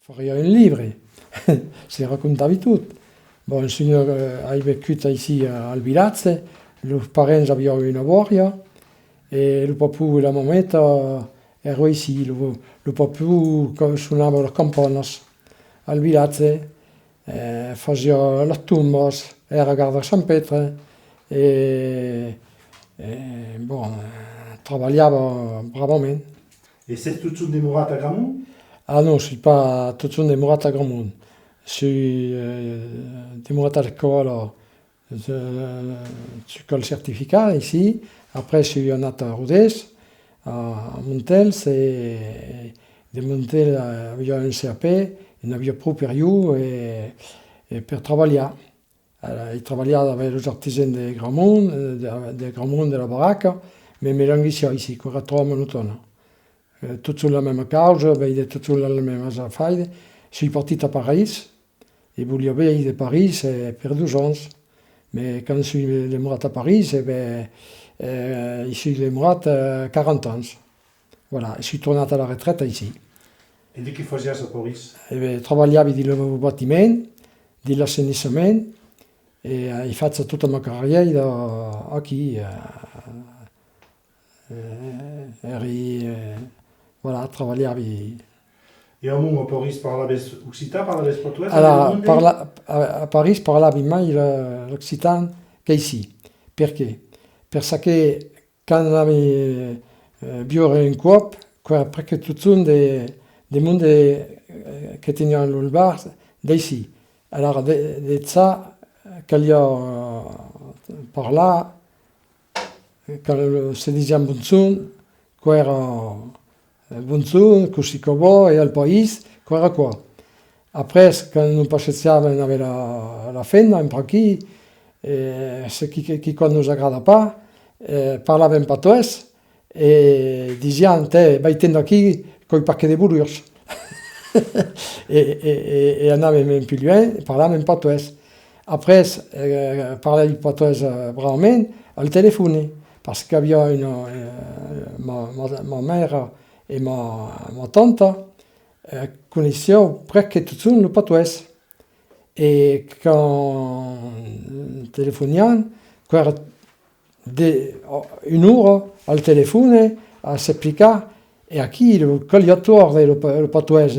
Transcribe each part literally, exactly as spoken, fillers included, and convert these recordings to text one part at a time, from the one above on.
Fariá un libre, se racontavi tot. Bon, senhor, eh, ai vescut aicí a, al vilatge, los parents avián una bòria, e lo papon e la mameta èran aicí, lo, lo papon ca-, sonava las campanas al vilatge, eh, fasiá las tombas, èra garda Sant Pètre, e, e, bon, eh, trabalhava bravament. E sètz totjorn demorat a Gramont? Ah non, soi pas totjorn demorat a Gramont. Soi, eh, demorat a l'escòla, eh, soi col certificat aicí. Après, soi anat a Rodés, a, a Montèls, e de Montèls, eh, aviá un C A P, e n'aviá pro per ieu, e, e per trabalhar. Ara, ai trabalhat avec los artisans de Gramont, eh, de, de Gramont, de la Baraca, me, me languissiá aicí, qu'èra tròp monotòne. Eh, totjorn la mèma causa, veire totjorn las mèmas afaires. Soi partit a París, e voliá veire París, eh, per dos ans. Mès quand soi demorat a París, e ben, eh, i soi demorat, eh, quaranta ans. Voilà, e soi tornat a la retreta aicí. E de qué fasiás a París? E ben, trabalhavi dins lo batiment, dins l'assainissament, e ai fach tota ma carrièira aquí, eh, eh, èri, eh, voilà, trabalhavi. E amont a París parlaves occitan, parlaves patoès? Ara, parla-, a, a París parlavi mai le-, l'occitan qu'aicí. Perqué? Per çò que Quand anavi, eh, viure un còp, qu'èra presque totjorn de, de monde, eh, que tenián los bars d'aicí. Alara, de, de ça, caliá, eh, parlar, quand se disián bonjorn, qu'èra, eh, bonjorn, cossí que va, e al país, qu'èra aquò. Après, quand nos passejàvem avec la, la femna, en per aquí, eh, se qui, qui, quicòm nos agrada pas, eh, parlàvem patoès, e disián: «Tè, vai-te'n d'aquí, qu'ai pas que de volurs.» E, e, e, e anàvem un pus luènh, parlàvem patoès. Après, eh, parlàvi patoès, eh, bravament al telefòne, parce qu'aviá una, eh, ma, ma, ma mèra e ma, ma tanta, eh, coneissián presque totjorn lo patoès. E quand telefonián, qu'èra de, una ora al telefòne a s'explicar, e aquí lo, caliá tòrre lo pa-, lo patoès.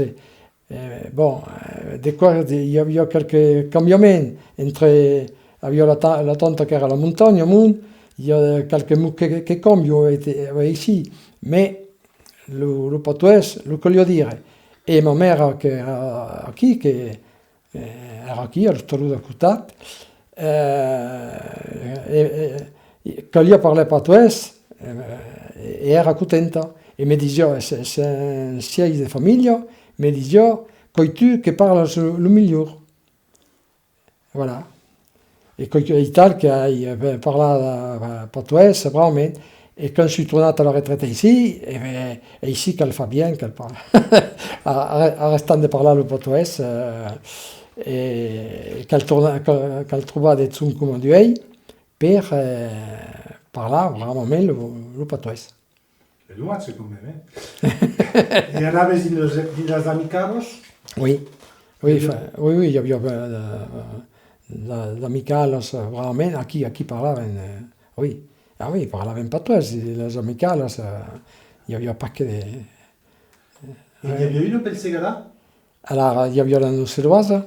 Eh, bon, eh, de quoi, de, i aviá qualque cambiament entre, aviá la ta-, la tanta qu'èra a la montanha, amont, i a qualque mot que, que cambian, e, e aicí, mès lo, lo patoès, lo caliá dire. E ma mèra qu'èra aquí, que, eh, èra aquí, a l'ostalon d'a costat, eh, e, e, e caliá parlar patoès, eh, e èra contenta. E me disiá, se, se, sièis de familha, me disiá: «Qu'es tu que parlas lo, lo melhor.» Voilà. E qu'es aital que ai, eh, ben, parlat, eh, patoès, bravament. E quand soi tornat a la retreta aicí, e ben, aicí cal far bien, cal parlar. Arre-, arrestam de parlar lo patoès, eh, e cal tornar, cal, cal trobar de jorns coma d'uèi per, eh, parlar bravament lo, lo patoès. Es domatge quand même, eh? E anaves dins los, dins las amicalas? Oui. Oui, enfin, oui, oui, i aviá, eh, de, de, d'amicalas, eh, bravament, aquí, aquí parlavan, eh, oui. Ah oui, parlavan patoès, e las amicalas, eh, i aviá pas que de, E n'i aviá una pel Segalar? Alara, i aviá la Noceloasa,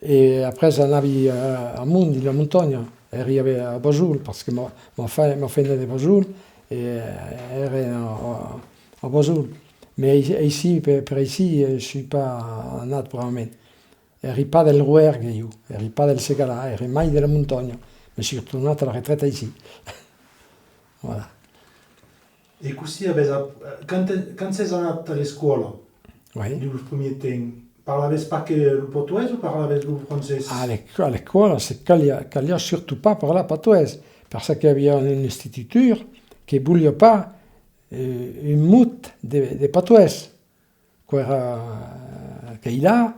e après anavi, eh, amont dins la montanha, èri a, a Bajol, parce que ma, ma fe-, ma femna de Bajol, e, eh, èra a, a, a Bajol. Mès ai-, aicí, per, per aicí, eh, soi pas anat bravament. Èri pas del Roergue, ieu, èri pas del Segalar, èri mai de la montanha. Me soi tornat a la retreta aicí. Voilà. E cossí avètz ap-, quand, quand sètz anat a l'escòla, oui, dins los primièrs temps, parlàvetz pas que lo patoès o parlàvetz lo francés? A l'escò-, a l'escòla, se caliá, caliá surtot pas parlar patoès, parce que aviá un institutor que voliá pas, eh, un mot de, de patoès. Qu'èra, eh, qu'èi la,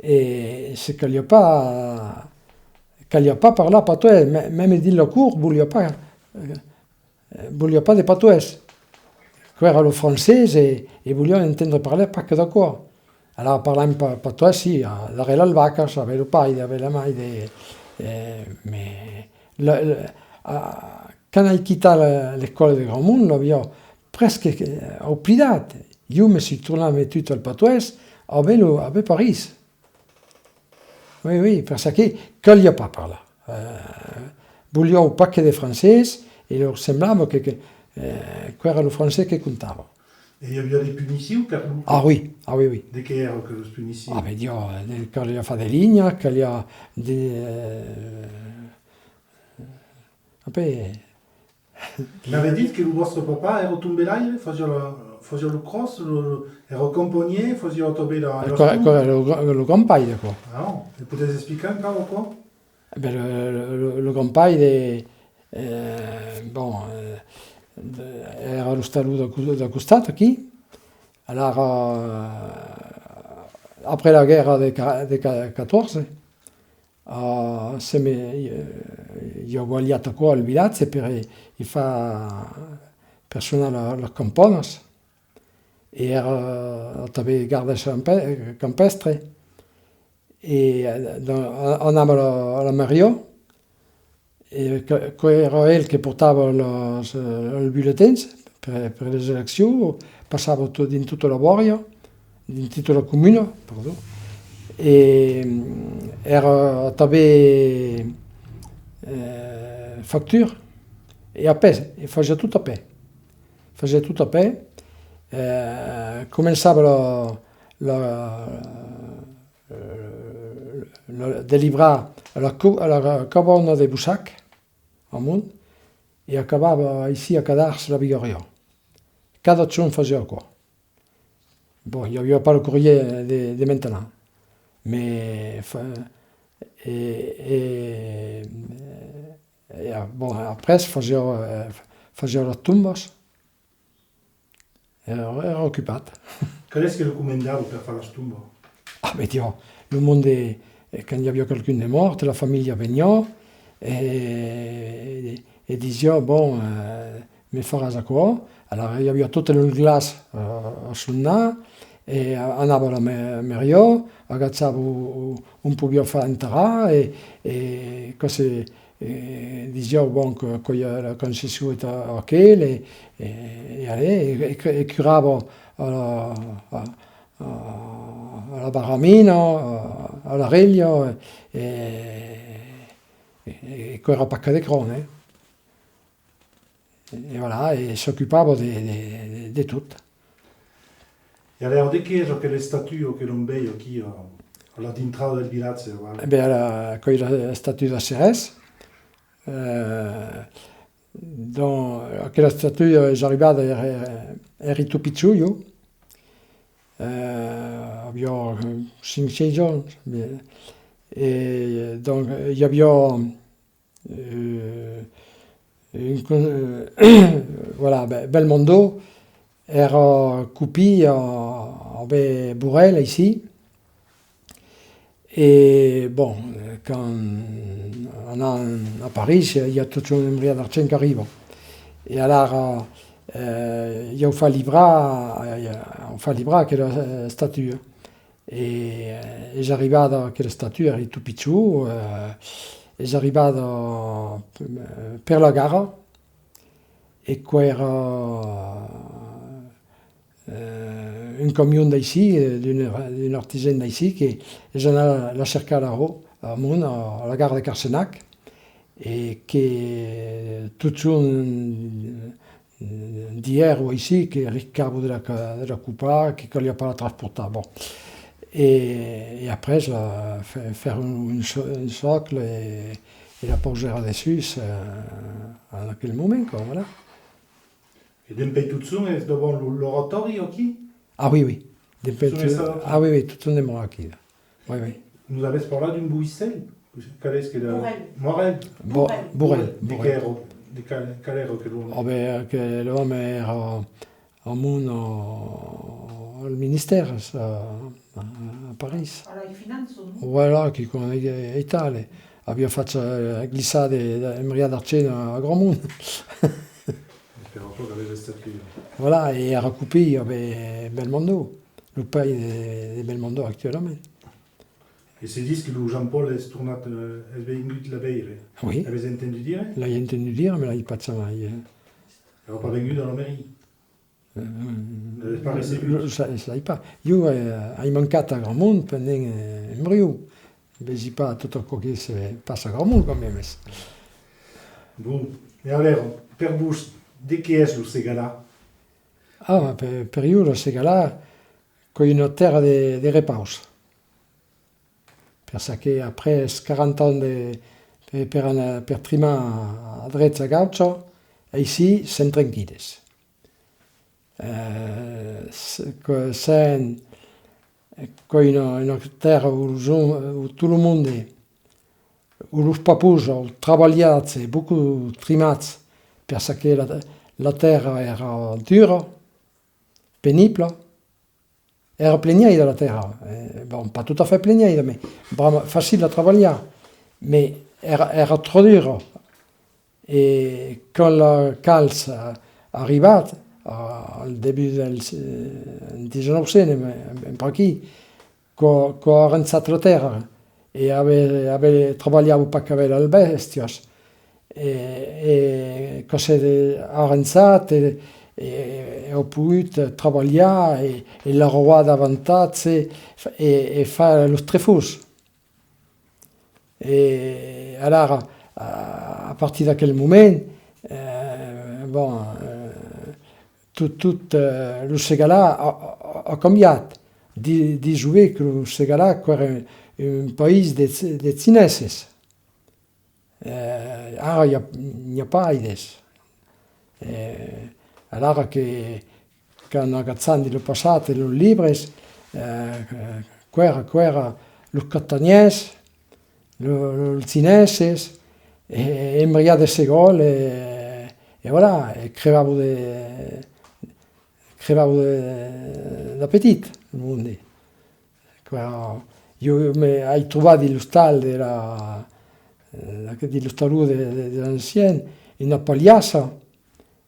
e se caliá pas, caliá pas parlar patoès, me-, mème dins la cort, voliá pas, eh, voliá pas de patoès. Qu'èra lo francés e, e voliá entendre parlar pas que d'aquò. Alara parlam pa-, patoès, si, a, darrèr las vacas, avè lo paire, avè la maire, eh, mès la, la, a, quand ai quitat la, l'escòla de Gramont, l'aviá presque, eh, oblidat. Ieu me soi tornat metut al patoès, avè lo, avè París. Oui, oui, per çò que caliá pas parlar. Eh, volián un paquet de francés e lor semblava que, que, eh, qu'èra lo francés que comptava. E i aviá de punicions per lo... Ah oui, ah oui, oui. De qué èra que los punissián? Ah, ben, diá, de, caliá far de linhas, caliá de, eh, après... M'avètz dit que lo vòstre papà èra tombelaire, fasiá la, fasiá lo cròs, lo, lo, èra campanièr, fasiá tanben la, la... Aquò, aquò èra lo, lo grand-paire, aquò. Ah, e podètz explicar un pauc aquò? Ben, lo, lo, lo, lo grand-paire, eh, bon, eh, de, èra l'ostalon dal co-, dal costat, aquí. Alara, eh, après la guèrra de ca-, de ca-, catorze, eh, se me, eh, i a gualhat aquò al vilatge per, eh, i far, per sonar la, las campanas. E èra tanben garda campe-, campèstre. E, eh, donc, a-, anava a la, a la mairia, e que, qu'èra el que portava los, eh, los bulletins per, per las eleccions, passava to-, dins tota la bòria, dins tota la comuna, pardon, e, mm, èra tanben, eh, factur, e a pè, e fasiá tot a pè, fasiá tot a pè, eh, començava la, la, eh, la, de librar a la co-, a la cabana de Bossac, amont, e acabava aicí a Cadars la Viòria. Cada jorn fasiá aquò. Bon, i aviá pas lo corrièr de, de maintenant, mès fa-, e, e, e, bon, après fasiá, eh, fasiá las tombas. Èra, èra ocupat. Qual es que lo comandava per far las tombas? Ah, ben, diá, lo monde, eh, quand i aviá qualqu'un de mòrt, la familha veniá e, e disiá, bon, eh, me faràs aquò. Alara, i aviá tot lo glaç, eh, a son nas, e anava a la me-, mairia, agachava o, o, ont poviá far enterrar, e, e quand se, e disiá, bon, que, que i a la concession e tot aquel, e, e, e allez, e, e, e curava a la, a, a, a la barramina, a, a la relha, e, e, e qu'èra pas que de cròns, eh. E voilà, e s'ocupava de, de, de, de tot. E alèra, de qué es aquela estatua que l'òm vei aquí, a, a la dintrada del vilatge, voilà? E ben, la, aquò's la estatua de Cerès. Eh, donc, aquela estatua es arribada, èri, èri tot pichon, ieu. Eh, aviá cinc, sièis ans, e donc, i aviá, eh, un con-, eh, voilà, Be-, Belmondo èra copin a, a Borrell, aicí. E, bon, quand anam a París, i a totjorn un briat d'argent qu'arriba. E alara, eh, i an fach librar, eh, an fach librar aquela, eh, estatua. E, eh, es arribada, aquela estatua, èri tot pichon, eh, es arribada, eh, per la gara, e qu'èra, eh, un camion d'aicí, eh, d'un, d'un artisan d'aicí, que es anat la cercar là-haut, amont, a, a la gara de Carcenac, e que totjorn diguèron aicí que riscava de la ca-, de la copar, que caliá pas la transportar. Bon. E, e après, la, fè-, fèron un, un so-, un sòcle e, e la pausèron dessús, eh, en aquel moment, quoi, voilà. E dempuèi totjorn es davant lo, l'oratòri aquí? Ah oui, oui. Dempuèi totjorn es tot-, aquí? Ah oui, oui, totjorn demòra aquí, là. Oui, oui. Nos avètz parlat d'un Boissèl? Qual es que la... Borrell. Morel? Bo-, Borrell. Borrell, de Borrell. Qué èra? De qual, qual èra que l'òme? Oh, ben, que l'òme èra amont al, al ministèri, a, a, a París. A las finanças, non? Voilà, quicòm aital. Aviá fach, eh, glissar de, de, un briat d'argent a, a Gramont. Per aquò qu'avètz estat aquí. Voilà, e èra copin, ben, Belmondo. lo pair de, de Belmondo actualament. E se ditz que lo Jean-Paul es tornat, eh, es vengut la veire. Oui. Avètz entendut dire? L'ai entendut dire, mas l'ai pas jamai, eh. Èra pas vengut a la mairie? Eh, N'avètz pas recebut? Lo sa-, sai pas. Ieu, eh, ai mancat a grand monde pendent, eh, un briu. Vesi pas tot aquò que se passa a grand monde, quand même. Bon, e alèra, per vos, de qué es lo Segalar? Ah, per, per ieu, lo Segalar, qu'es una tèrra de, de repaus. Per çò que après quaranta ans de, per, per anar, per trimar a drecha a gaucha, aicí sèm tranquilles. Eh, se, que sèm, qu'es una, una tèrra ont, ont tot lo monde, ont los papons an trabalhat e beaucoup trimat, per çò que la, la tèrra èra dura, penibla, èra plenièira la tèrra, eh, bon, pas tot a fait plenièira, mas brama facila a trabalhar, mas èra, èra tròp dura. E quand la calça a arribat, a, al debut del, eh, dètz-e-nòu cents, en, en per aquí, qu'an, qu'an arrenjat la tèrra, e ave-, ave-, trabalhavan pas qu'avètz las bèstias, e, e que s'es arrenjat, e, e, e an pogut trabalhar, e, e l'arroar davantatge, e, e far los trefons. E alara, a, a partir d'aquel moment, eh, bon, eh, tot, tot, eh, lo Segalar a, a, a cambiat. Di-, dison que lo Segalar qu'èra un país de, de chineses. Eh, ara i a, n'i a pas aires. Eh, alara que, qu'an agachat dins lo passat e los libres, eh, qu'èra, qu'èra los castanhièrs, lo, los chineses, e, e embriats de segòl, e, e voilà, e crebavan de, crebavan de, d'apetit, lo monde. Quand ieu me, ai trobat dins l'ostal de la, eh, dins l'ostalon de, de, de l'ancian, una palhassa,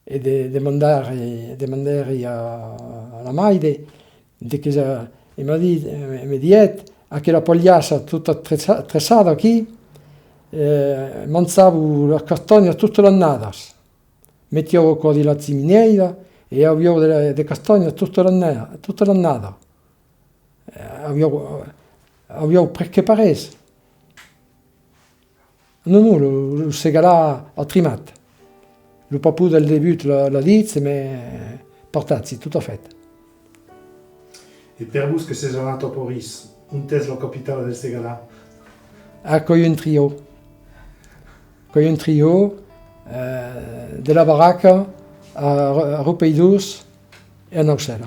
e de, demandèri, demandèri a, a la maire de que ja, e m'a dit, e me dièt: «Aquela palhassa tota trecha-, trechada aquí, eh, manjavan las castanhas totas las annadas. Metián aquò dins la chiminèira e avián de, de castanhas tota l'anna-, tota l'annada.» Eh, avián, avián presque pas res. Non, non, lo, lo Segalar a trimat. Lo papon del debut l'a, l'a dit, mas partatgi, tot a fait. E per vos que sètz anat a París, ont es la capitala del Segalar? A, qu'es un trio. Qu'es un trio, eh, de la Barraca a, a Riupeirós e a Naucèla.